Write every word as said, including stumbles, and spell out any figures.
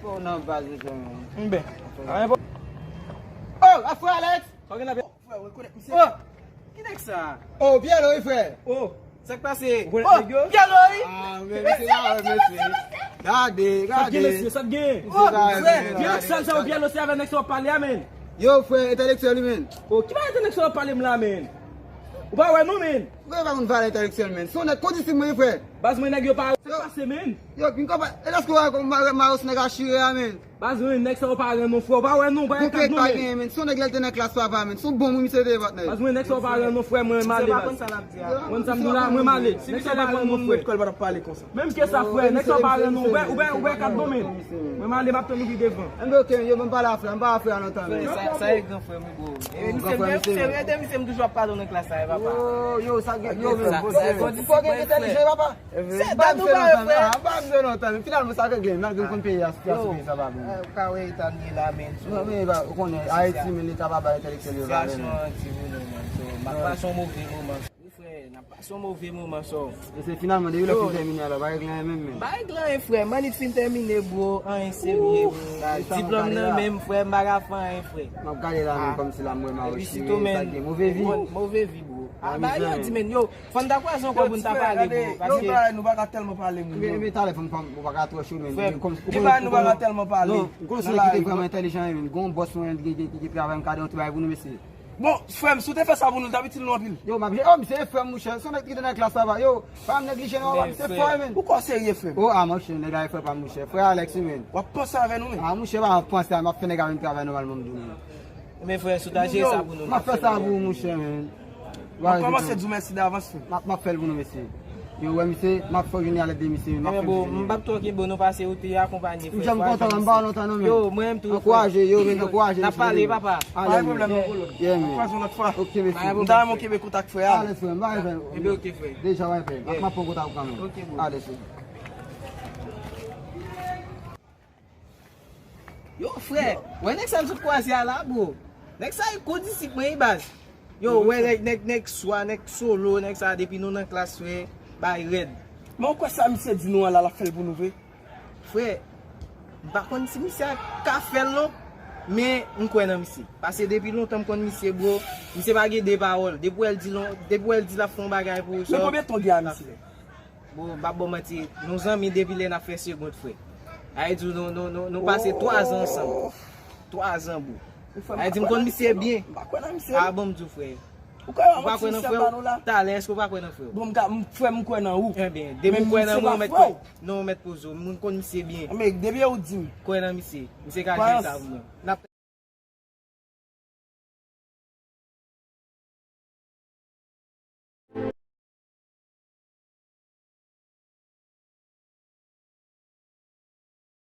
Bon, nan baz, mesye, men. M ben. Anyen pa. Oh, a frè Alex! Sa w gen la, byen? Oh, frè, ou rekonèt misye? Oh! Ki nèg sa? Oh, Pierre Louis, frè. Oh, sa k pase? Ou rekonèt nèg yo? Pierre Louis! Ah, men, mesye, la, mesye. Gade, gade. Sa k gen, mesye? Sa k gen? Oh, frè, ki nèg sa, sa, ou Pierre Louis, se avè nèg sa w ap pale a, men? Yo, frè, entèlektyèl, wi, men. Oh, ki bagay entèlektyèl w ap pale m la, men? Ou pa wè non, men? Ou pa konn valè entèlektyèl, men. Se yon nèg kondisip mwen, frè. Baz mwen, nèg yo pa pase, men. Yo, vin konpa, e lòske w wè kòman Maros nèg a chire a, men. Baz mwen, nèg sa yo pa renmen non, frè. Ou pa wè non, ou pa gen kad non, men. Konpèt pa gen, men. Se yon nèg lè l te nan klas papa, men. Se yon bon moun misye te ye, patnè. Baz mwen, nèg sa yo pa renmen non, frè, mwen, m ale, baz. Ou konn sa l ap di a. Ou konn sa m di w la, mwen, m ale. Nèg sa yo pa renmen non, frè. Menm ke sa, frè, nèg sa yo pa renmen non, ou wè, ou wè, ou wè kad non, men. Mwen, m ale, m ap tann ou pi devan. Enben, ok, yo, ban m pale a frè, m pa wè frè a lontan, men. Sa, sa e gran frè m, wi, bro. E, misye, misye, misye, misye, m toujou ap pale nan klas la, e, papa. Oh, yo, sa gen, yo, men, sa, sa, fò gen entèlijan, papa. Se dat nou ba yo, frè. Ah, m pa vle lontan, men finalman sa regle, malgre m konn peyi a, sitiyasyon peyi sa pa bon. Ou ka wè eta n ye la, men. Non, men, ou konnen, Ayiti, men, leta pa bay entèlektyèl yo valè, men. Sitiyasyon an di pou nou, man. So, m ap pase yon move moman. Wi, frè, n ap pase yon move moman, so. E se finalman, depi lè w fin tèmine, alò, pa regle anyen menm, men. M pa regle anyen, frè. M annik fin tèmine, bro. Anyen serye, bro. Diplòm nan men m, frè. M pa ka fè anyen, frè. M ap gade la, men, kòmsi la, m wè Maros chire, sa gen move vi. Move vi, bro. Ah, ba yo di, men, yo, fò n ta kwaze ankò pou n ta pale, bro, paske nou pa ka tèlman pale moun, men talè fò n, fò n, ou pa ka twò cho, men. Frè, nou pa ka tèlman pale. Non, m konnen se nèg ki te vrèman entèlijan, men. Gon bòs mwen ki, ki, ki, ki travay, m ka di yon ti bagay pou nou, mesye. Bon, frè m, si w te fè sa pou nou, l t ap itil nou anpil. Yo, m ap, oh, misye e frè m, mouchè. Se yon nèg ki te nan klas la, yo. Pa neglije non, papa, misye fò, men. Ou kwè w serye, frè m? Oh, ah, mouchè, nèg la e frè pa m, mouchè. Frè Alex, wi, men. W ap panse avè nou, men. Ah, mouchè, pa panse, m ap fè nèg la vin travay nòmalman, m di w, men. Men frè, si w ta jere sa pou nou, m ap fè sa pou ou, mouchè, men. M ap kòmanse di w mèsi davans, frè. M ap, m ap fè l pou nou, mesye. Yo, wè, misye, m ap fè w jwenn alèd de misye, men m ap fè l pou nou. M p ap twò kenbe w non, paske ou te akonpanye, frè. M janm kontan, m pa w lontan non, men. Yo, mwen menm tou, frè. Ankouraje, yo, men ankouraje. N ap pale, papa. Pa gen pwoblèm, non, kolo. Yeah, man. N ap kwaze yon lòt fwa. Ok, mesye. M ta renmen w kenbe kontak, frè a. Alèz, frè, m pa gen pwoblèm. Ebyen, ok, frè. Deja, wè, frè. M ap pran kontak ou kanmenm. Ok, bro. Alèz, frè. Yo, frè, wè nèg sa m sot kwaze a la, bro. Nèg sa e kondisip mwen, wi, baz. Yo, wè, nèg, nèg, nèg swa, nèg solo, nèg sa, depi nou nan klas, frè, bay rèd. Men w kwè sa misye di nou an la, l ap fè l pou nou vre? Frè, m pa konn si misye a ka fè l, non, men m kwè nan misye. Paske depi lontan m konn misye, bro, misye pa gen de pawòl. Depi w wè l di lon, depi w wè l di l ap fè yon bagay pou ou, men konbyen tan w gen a misye? Bon, m p ap ba w manti, nou zanmi depi lè n ap fè segond, frè. Sa vle di nou, nou, nou, nou pase twa zan ansanm. Twa zan, bro. Sa vle di m konn misye byen. M pa kwè nan misye. A bon, m di w, frè. Ou pa kwè nan frè w? Talè, èske w pa kwè nan frè w? Bon, m ka, m, frè m, m kwè nan ou. Ebyen, depi m kwè nan mwen, ou mèt kwè. Non, ou mèt poze w. M konn misye byen. Men, depi ou di m. Kwè nan misye. Misye ka jere sa pou mwen. N ap